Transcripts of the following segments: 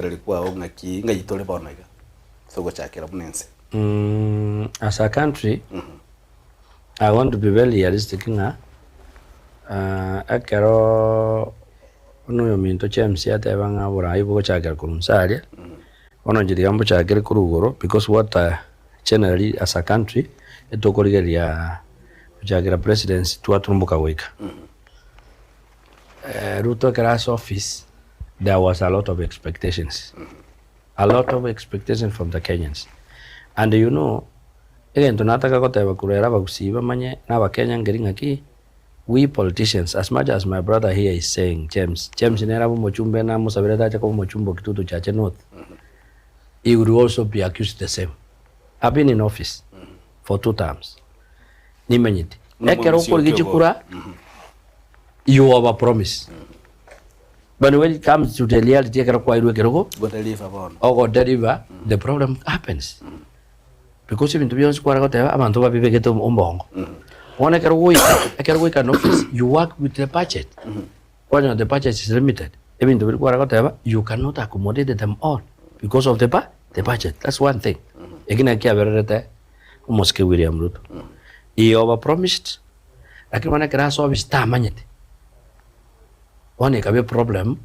Okorigereria kwao ng'aki ng'ai tore bono iga ase ogochakera buna ense? As a country, I want to be very realistic ng'a ekero buna oyominto James ateba ng'a oborai bogochakera korwa inse aria, bono inche tiga mbochakere korwa igoro because what generally as a country, etokorigereria gochakera presidency twaturumboka goika. Ruto ekero ase office there was a lot of expectations, a lot of expectations from the Kenyans and you know egento nataka goteba korwa ere abagusii bamanye na abakenya nkeri ng'aki we politicians as much as my brother here is saying James, James nere abe omochumbe namosaberete ache koba omochumbe o Kitutu Chache North he will also be accused the same. I've been in office for two terms nimenyete Buna ekero omwemisi okorigia okia chikura You over promise. But when it comes to the reality ekero kwairwe ekerogo Go deliver bono. ogo deliver the problem happens. Because ebinto bionsi kware goteba abanto babibegete ombongo. Bono ekero goika ekero goika in office you work with the budget. Kwanyora the budget is limited. Ebinto biria kware goteba you cannot accommodate them all because of the bu the budget. That's one thing. Eki nakio kiabererete omosike William Ruto. He over promised. Lakini bono ekero ase office tamanyete, bono ekaba eproblem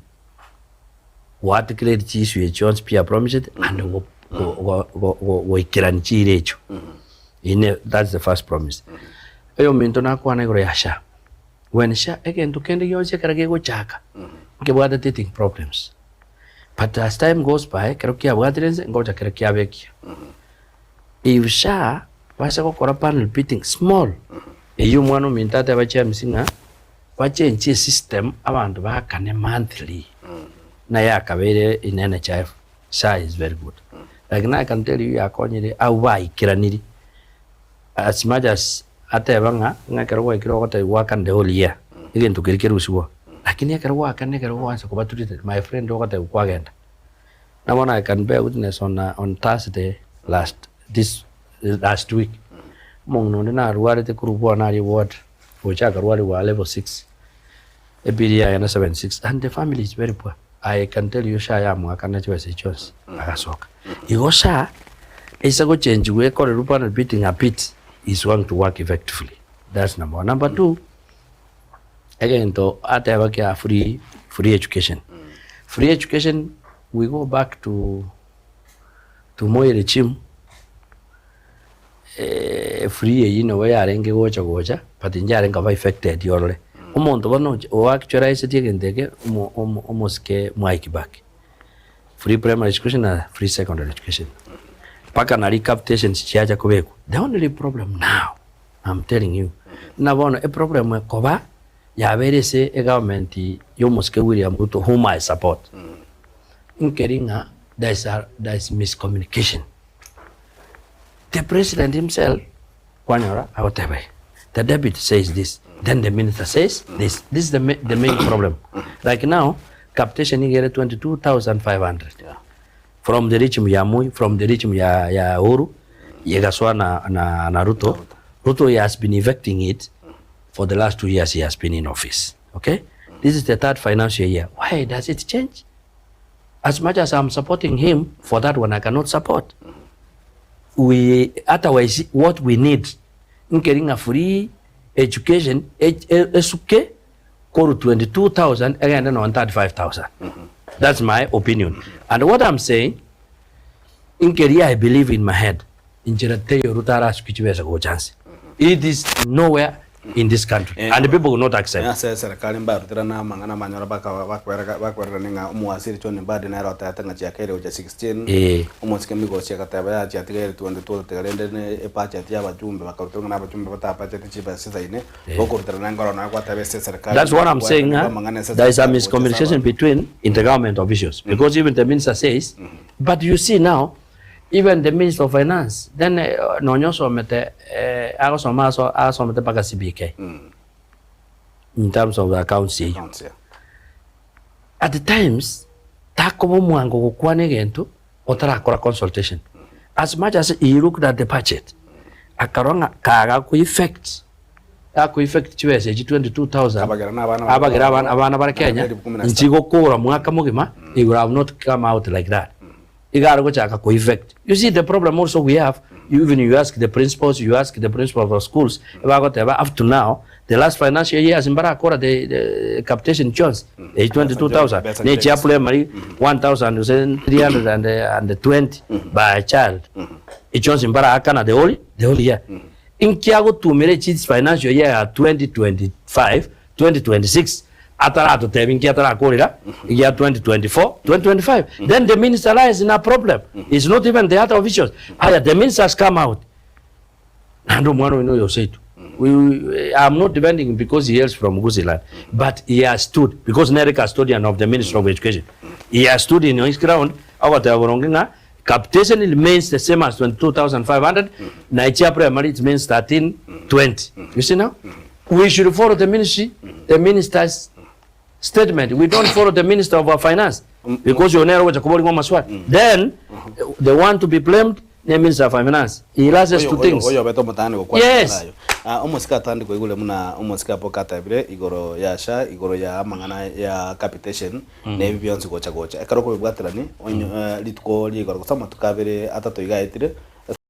goarticulate chiissue echi chionsi pi apromisete and go go go go goikerania chiira echio. Ine that's the first promise. Oyominto nakwana igoro ya SHA, when SHA egento kende gionsi ekero kegochaka, nkebwate teething problems, but as time goes by ekero kiabwatire inse ngocha kere kiaba ekiya. If SHA base gokora panel beating small, eyio omwana ominto ateba James ng'a bachenchie esystem abanto baakane monthly, naye akabeire in NHIF, SHA is very good. Lakini I can tell you yakonyire abwo baikeraniri as much as ateba ng'a ng'a ekero gwaikire ogotebiwa goakane the whole year, egento keria kerusigwe oo. Lakini ekero goakana ekero gwansa koba treated my friend ogotebiwa kwagenda. Na bono I can bear witness on on Thursday last this last week, omong'ina onde narwarete korwa bono aria ward, gocha akarwarigwa level 6, ebill yaye na 76 and the family is very poor. I can tell you SHA yamoakana chibesa echio chionsi agasoka. Igo SHA ase gochenchigwa ekorerwe panel beating a bit is going to work effectively. That's number one. Number two, egento ateba kia free free education. Free education we go back to to Moi regime free eyio nabo yarenge gocha gocha but njarenge koba affected orore. Omonto bono o actualisetie egento eke omo omo omosike Mwai Kibaki. Free primary education na free secondary education mpaka naria capitations chiacha kobekwa. The only problem now I'm telling you buna bono eproblem ekoba yabeire ase egovernment ya omosike William Ruto whom I support nkeri ng'a there is a there is miscommunication. The president himself kwanyora agoteba iga, the deputy says this then the minister says this, this is the the main problem like now capitation iga ere 22,500 Yeah. From the regime ya Moi, from the regime ya, ya Uhuru, egasoa na, na, na Ruto. Ruto he has been effecting it for the last 2 years he has been in office. Okay? This is the third financial year. Why does it change? As much as I'm supporting him, for that one I cannot support. We, otherwise, what we need, nkeri ng'a free education, e- e- esuke, korwa 22,000 egende nonya 35,000. That's my opinion. And what I'm saying, nkeria I believe in my head, inchera teiyo Ruto arasukie chibesa gocha nse. It is nowhere in this country Eh, and people will not accept. Ase eserekari mbaruterane amang'ana banyora baka bakwereka bakwererania ng'a omowaziri John Mbadi nere otebete ng'a chiakeire gochia 16, Eh. omosike Migosi agateba yaya chiatigaire 22 tiga rende ne ebudget ya abajumbe bakaruterwa ng'a na abajumbe batabacheti chibesa chisaine, Gokoruterana enkoro nonya gwateba ase eserekari That's what I'm saying ng'a ng'a amang'ana ase there is a eserekari gocha ase miscommunication abanto. between in the government officials because even the minister says but you see now even the minister of finance then eh, nonya osomete eh, agosoma aso asomete mpaka CBK in terms of the accounts eyio Accounts, yeah. at times takoba omwango gokwana egento otarakora consultation as much as he looked at the budget akarora ng'a kaga ko effect. Ako effect chibesa echi 22,000 Abagera na abana bare abagera abana abana bare Kenya Elfu kumi na sita. nchigokora mwaka mogima it would have not come out like that. Iga are gochaka ko effect. You see the problem also we have, you even you ask the principals, you ask the principal of schools, ebagoteba up to now the last financial years mbarakora the, the capitation chionsi echi 22,000 Besa ne chia chionsi. primary 1,320 by child. Echionsi mbaraakana the whole the whole year. Inki agotumera echi financial year ya 2025, 2026 ataratotebi inki atarakorera egia 2024, 2025. Then the minister lies in a problem. It's not even the other officials. Aya the minister has come out. Naende omwana oyo noyo oseito. We, we, I'm not defending him because he hails from Gusiland, but he has stood, because nere custodian of the Ministry of Education. He has stood in his ground, agoteba boronge ng'a Capitation remains the same as 22,500, na echia primary it means 1320. You see now? We should follow the ministry, the minister's statement. We don't follow the minister of our finance because you nere gocha koborigwa amaswali. Then the one to be blamed ne minister of finance. He loses Oyo- to oyo- things. oyo obete omotani gokwana Yes. amang'ana ayo. Ah, omosike atandi koigure buna omosike apo atabire igoro ya SHA igoro ya amang'ana ya capitation na ebi bionsi gocha gocha. Ekero okobibwaterani, onye rituko ria igoro gose amatuko abere atato iga aetire.